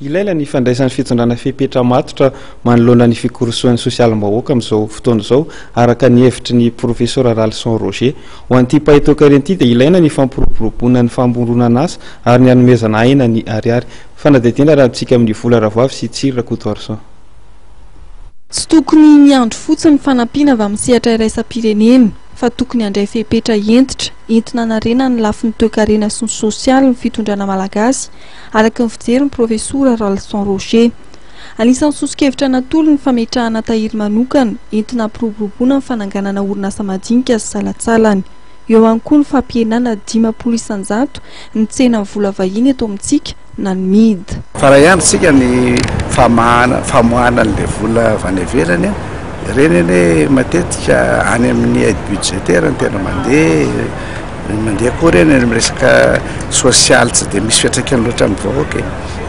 Ilaina ny fandraisan'ny fitondrana fepetra matotra manoloana ny fikorosoan'ny sosialim-bahoaka amin'izao fotoana izao, araka ny hevitry ny Profesora Ralison Roger. Ho an'ity mpahay toekarena ity dia ilaina ny fampiroboroboana ny famoronan'asa ary ny hanomezana aina ny ariary. Fanadihadiana arahantsika amin'ny Vola Ravoavy sy Tsiry Rakotoarison. Tsy tokony miandry fotsiny fanampiana avy amin'ny sehatra iraisam-pirenena fa tokony handray fepetra hentitra entina hanarenana ny lafiny toekarena sy ny sosialy ny fitondrana malagasy araka ny fijerin'ny Profesora Ralison Roger. Anisan'ny soso-kevitra natolony ny fametrahana tahiry manokana entina hampiroboroboana ny fananganana orinasa madinika sy salantsalany. Eo ihany koa ny fampihenana 50% ny tsenan'ny vola vahiny eto amintsika na ny MID. Fa raha hiandry tsika ny famahana, famoahana an'ilay vola avy any ivelany, ireny anie matetika any amin'ny aide budgétaire no tena mandeha, Mandeha koa ireny any amin'ny resaka sosialy tsy dia misy fiantraikany loatra amin'ny vahoaka e.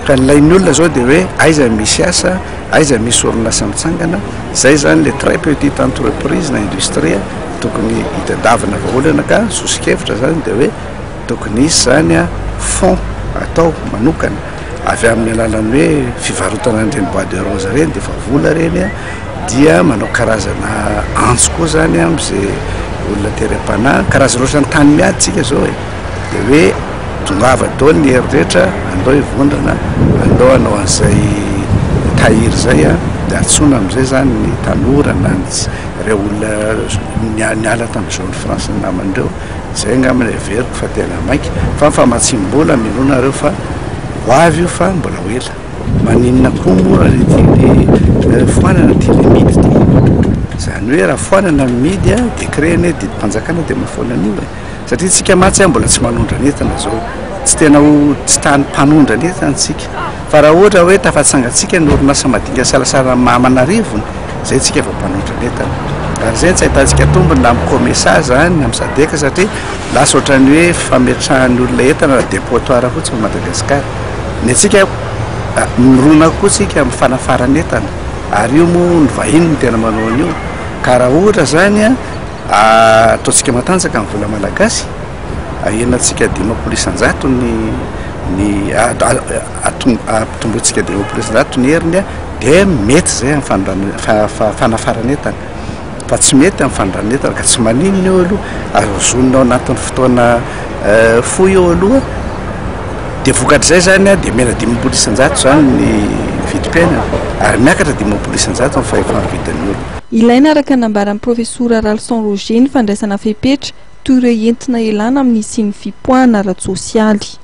Ka ny ilain'ny olona izao dia hoe aiza misy asa, aiza misy orinasa mitsangana, izay izany ilay très petite entreprise na industrie tokony hitadiavana vahaolana ka soso-kevitra izany dia hoe tokony hisy izany fonds atao manokana avy amin'ny alalan'ny hoe fivarotana an'ireny bois de rose ireny dia efa vola ireny. dia manao karazana antso koa zany amin'izay olona tery am-panahy, karazana ohatran'ny tany miady tsika zao e, dia hoe tongava daholo ny hery rehetra, andao hivondrona, andao hanao an'izay tahiry izay an, dia antsoina amin'izay zany ny tanora na ny ireo olona niala tamin'ny zone franche ny namany ireo, izay angamba no heveriko fa tena maika, fa ny famatsiam-bola minoa nareo fa ho avy io fa mbola ho ela. Maninona koa moa raha ity foanana ity le midy ity? Izany hoe raha foanana ny midy a, décret anie didim-panjakana dia mahafoana an'io e. Satria tsika mantsy a mbola tsy manondrana entana izao. Tsy tena ho tsy tany mpanondrana entana tsika. Fa raha ohatra hoe tafatsangantsika ny orinasa madinika salasala aman'arivony, izay tsika vao mpanondrana entana. Ary izay no tsy ahitantsika tombony na amin'ny Comesa izany na amin'ny Sadec satria lasa ohatran'ny hoe fametrahan'ny olona entana na dépotoir fotsiny Madagasikara. Ny antsika mirona kokoa tsika amin'ny fanafaran'entana ary io moa ny vahiny no tena manao an'io ka raha ohatra izany ataontsika matanjaka ny vola malagasy ahenantsika 50% ny ny ampitombointsika 50% ny heriny dia mety izay amin'ny fanafaran'entana. Fa tsy mety amin'ny fandranetana ka tsy maninona eo aloha ary hozonina ao anatin'ny fotoana fohy eo aloha dia vokatr'izay zany a dia mihena 50% zany ny vidim-piainana ary miakatra 50% ny fahefa-mividin'ny olona. Ilaina araka ny nambaran'ny Profesora Ralison Roger ny fandraisana fepetra toy ireo entina ialana amin'ny hisian'ny fipoahana ara-tsosialy.